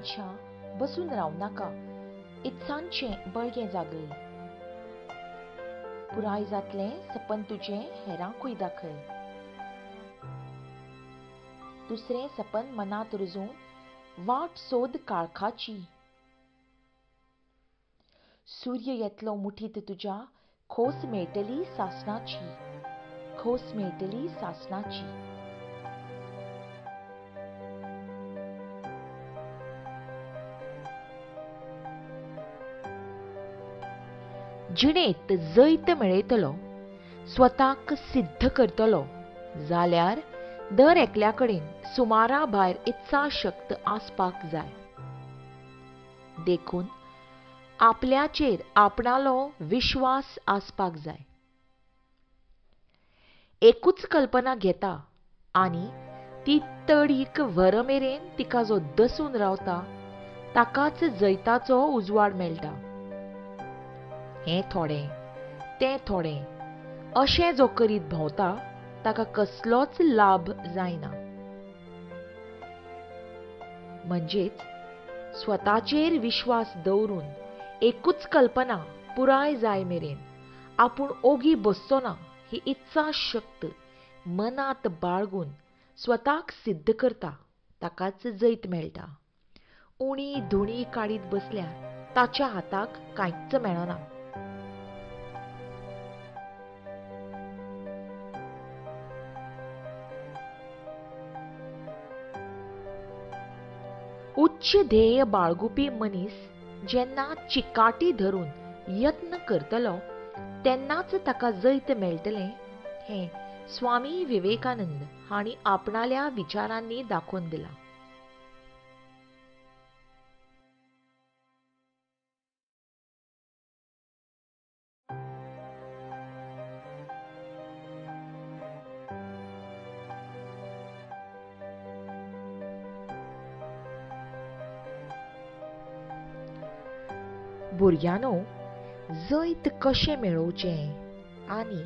मनशा बसून रावनाका, इत्सांचें बळगें जागय. पुराय जातलें सपन तुजें हेरांकूय दाखय. दुसरें सपन मनांत रुजोवन वाट सोद काळखाची. सूर्य येतलो मुठींत तुज्या, खोस मेळटली सासणाची, खोस मेळटली सासणाची. जिणेंत जैत मेळयतलो, स्वताक सिद्ध करतलो जाल्यार दर एकल्या कडेन सुमारा भायर इत्साशक्त आसपाक जाय. देखून आपल्याचेर आपणालो विश्वास आसपाक जाय. एकूच कल्पना घेता आनी ती तडीक व्हर मेरेन तिका जो दसून रावता ताकाच जैताचो उजवाड मेळटा. हें थोडें तें थोडें अशें जो करीत भोंवता ताका कसलोच लाभ जायना. म्हणजेच स्वताचेर विश्वास दवरून एकूच कल्पना पुराय जाय मेरेन आपूण ओगी बसचो ना ही इत्साशक्त मनांत बाळगून स्वताक सिद्ध करता ताकाच जैत मेळटा. उणी धुणी काडीत बसल्यार ताच्या हाताक कांयच मेळना. उच्च ध्येय बाळगुपी मनीस जेन्ना चिकाटी धरून यत्न करतलो तेन्नाच ताका जैत मेळटलें हें स्वामी विवेकानंद हांणी आपणाल्या विचारांनी दाखोवन दिलां. भुरग्यांनो, जैत कशें मेळोवचें आनी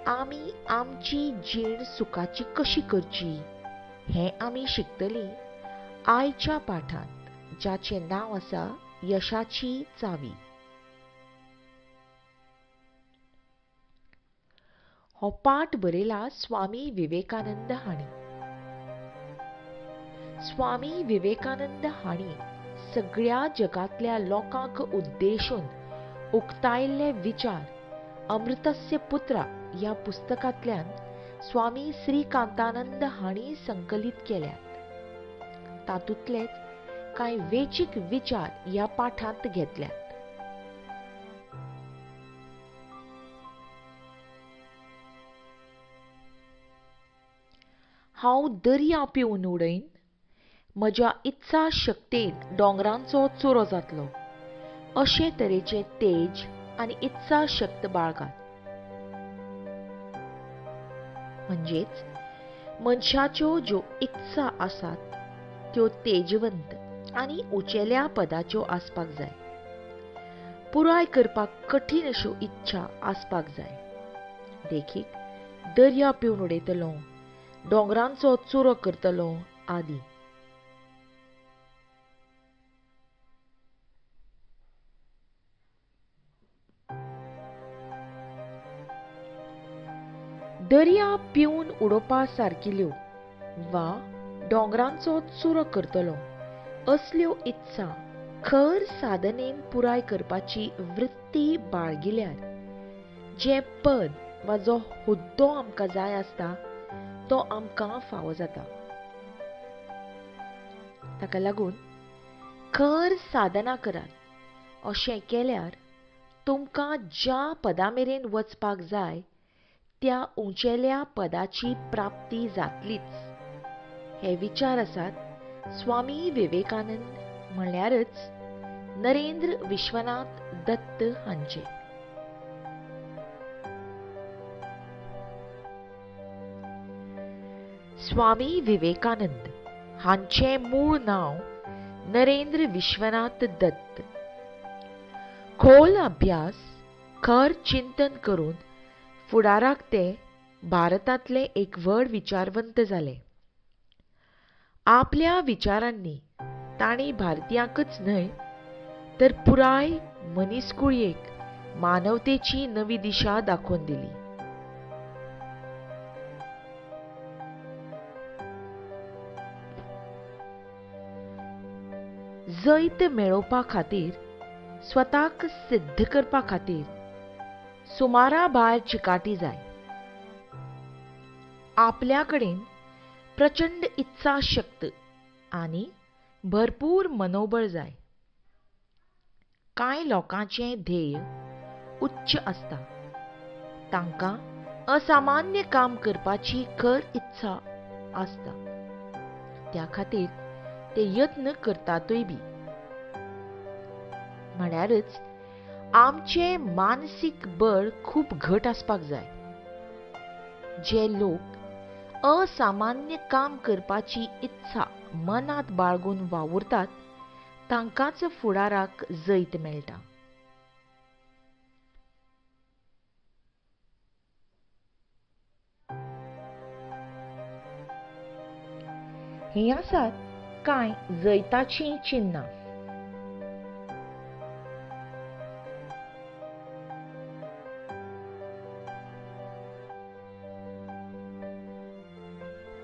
आमी आमची जीण सुखाची कशी करची हें आमी शिकतलीं आयच्या पाठांत, जाचें नांव आसा यशाची चावी. हो पाठ बरयला स्वामी विवेकानंद हांणी. स्वामी विवेकानंद हांणी सगळ्या जगांतल्या लोकांक उद्देशून उक्तायल्ले विचार अमृतस्य पुत्रा ह्या पुस्तकांतल्यान स्वामी श्रीकांतानंद हांणी संकलित केल्यात. तातूंतलेच कांय वेंचीक विचार ह्या पाठांत घेतल्यात. हांव दर्या पिवन उडयन, म्हज्या इत्साशक्तेन दोंगरांचो चुरो जातलो, अशे तरेचे तेज आनी इत्साशक्त बाळगात. म्हणजेच मनशाच्यो ज्यो इत्सा आसात त्यो तेजवंत आनी उंचेल्या पदाच्यो आसपाक जाय. पुराय करपाक कठीण अश्यो इच्छा आसपाक जाय. देखीक, दर्या पिवन उडयतलो, दोंगरांचो चुरो करतलो आदी. दर्या पिवन उडोवपा सारकिल्यो वा दोंगरांचो चुरो करतलो असल्यो इत्सा खर साधनेन पुराय करपाची वृत्ती बाळगिल्यार जें पद वा जो हुद्दो आमकां जाय आसता तो आमकां फावो जाता. ताका लागून खर साधना करात. अशें केल्यार तुमकां ज्या पदा मेरेन वचपाक जाय त्या उंचेल्या पदाची प्राप्ती जातलीच. हे विचार आसात स्वामी विवेकानंद म्हणल्यारच नरेंद्र विश्वनाथ दत्त हांचे. स्वामी विवेकानंद हांचें मूळ नांव नरेंद्र विश्वनाथ दत्त. खोल अभ्यास, खर चिंतन करून फुडाराक ते भारतांतले एक व्हड विचारवंत जाले. आपल्या विचारांनी तांणी भारतीयांकच न्हय तर पुराय मनीसकुळयेक मानवतेची नवी दिशा दाखोवन दिली. जैत मेळोवपा खातीर, स्वताक सिद्ध करपा खातीर सुमारा भायर चिकाटी जाय. आपल्या कडेन प्रचंड इत्साशक्त आनी भरपूर मनोबळ जाय. कांय लोकांचें ध्येय उच्च आसता, तांकां असामान्य काम करपाची खर इत्सा आसता, त्या खातीर ते यत्न करतातूय बी. म्हळ्यारच आमचें मानसीक बळ खूब घट आसपाक जाय. जे लोक असामान्य काम करपाची इत्सा मनांत बाळगून वावुरतात तांकांच फुडाराक जैत मेळटा. हीं आसात कांय जैताचीं चिन्नां.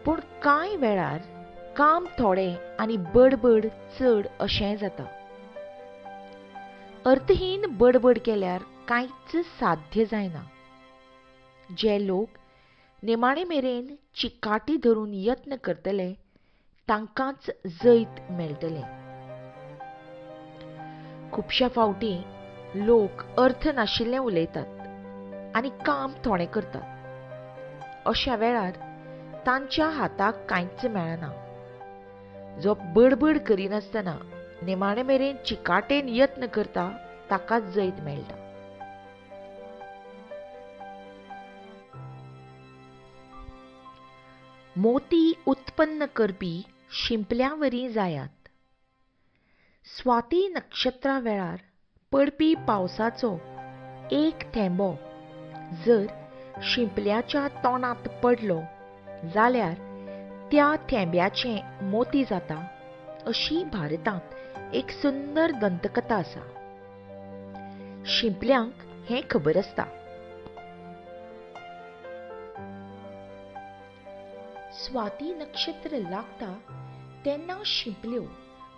पूण कांय वेळार काम थोडें आनी बडबड चड अशें जाता. अर्थहीन बडबड केल्यार कांयच साध्य जायना. जे लोक निमाणे मेरेन चिकाटी धरून यत्न करतले तांकांच जैत मेळटलें. खुबश्या फावटी लोक अर्थ नाशिल्लें उलयतात आनी काम थोडें करतात. अशा वेळार तांच्या हाताक कांयच मेळना. जो बडबड करिनासतना निमाणे मेरेन चिकाटेन यत्न करता ताकाच जैत मेळटा. मोती उत्पन्न करपी शिंपल्यावरी जायात. स्वाती नक्षत्रा वेळार पडपी पावसाचो एक थेंबो जर शिंपल्याच्या तोंडांत पडलो जाल्यार त्या थेंब्याचें मोती जाता अशी भारतांत एक सुंदर दंतकथा आसा. शिंपल्यांक हें खबर आसता. स्वाती नक्षत्र लागता तेन्ना शिंपल्यो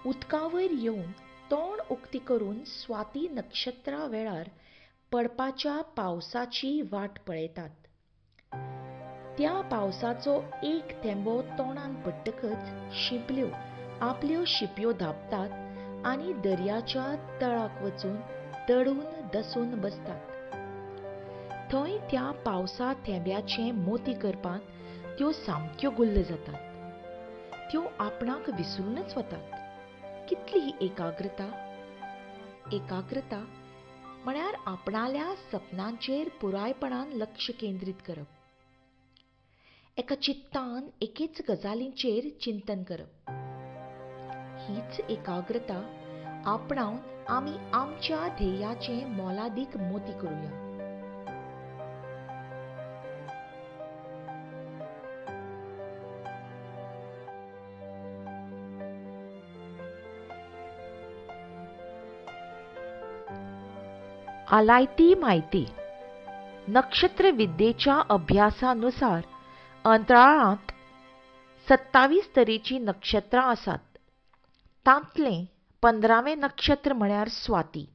उदकावयर येवन तोंड उक्ती करून स्वाती नक्षत्रा वेळार पडपाच्या पावसाची वाट पळयतात. त्या पावसाचो एक थेंबो तोंडान पडटकच शिंपल्यो आपल्यो शिंपयो धांपतात आनी दर्याच्या तळाक वचून तडून दसून बसतात. थंय त्या पावसा थेंब्याचें मोती करपांत त्यो सामक्यो गुल्ल जातात. त्यो आपणाक विसरूनच वतात. कितली ही एकाग्रता! एकाग्रता म्हळ्यार आपणाल्या सपनांचेर पुरायपणान लक्ष केंद्रीत करप. एका चित्तान एकेच गजालींचेर चिंतन करप. हीच एकाग्रता आपणावन आमी आमच्या ध्येयाचें मोलादीक मोती करुया. आलायती म्हायती. नक्षत्रविद्येच्या अभ्यासानुसार अंतराळांत 27 तरेचीं नक्षत्रां आसात. तांतलें 15वें नक्षत्र म्हळ्यार स्वाती.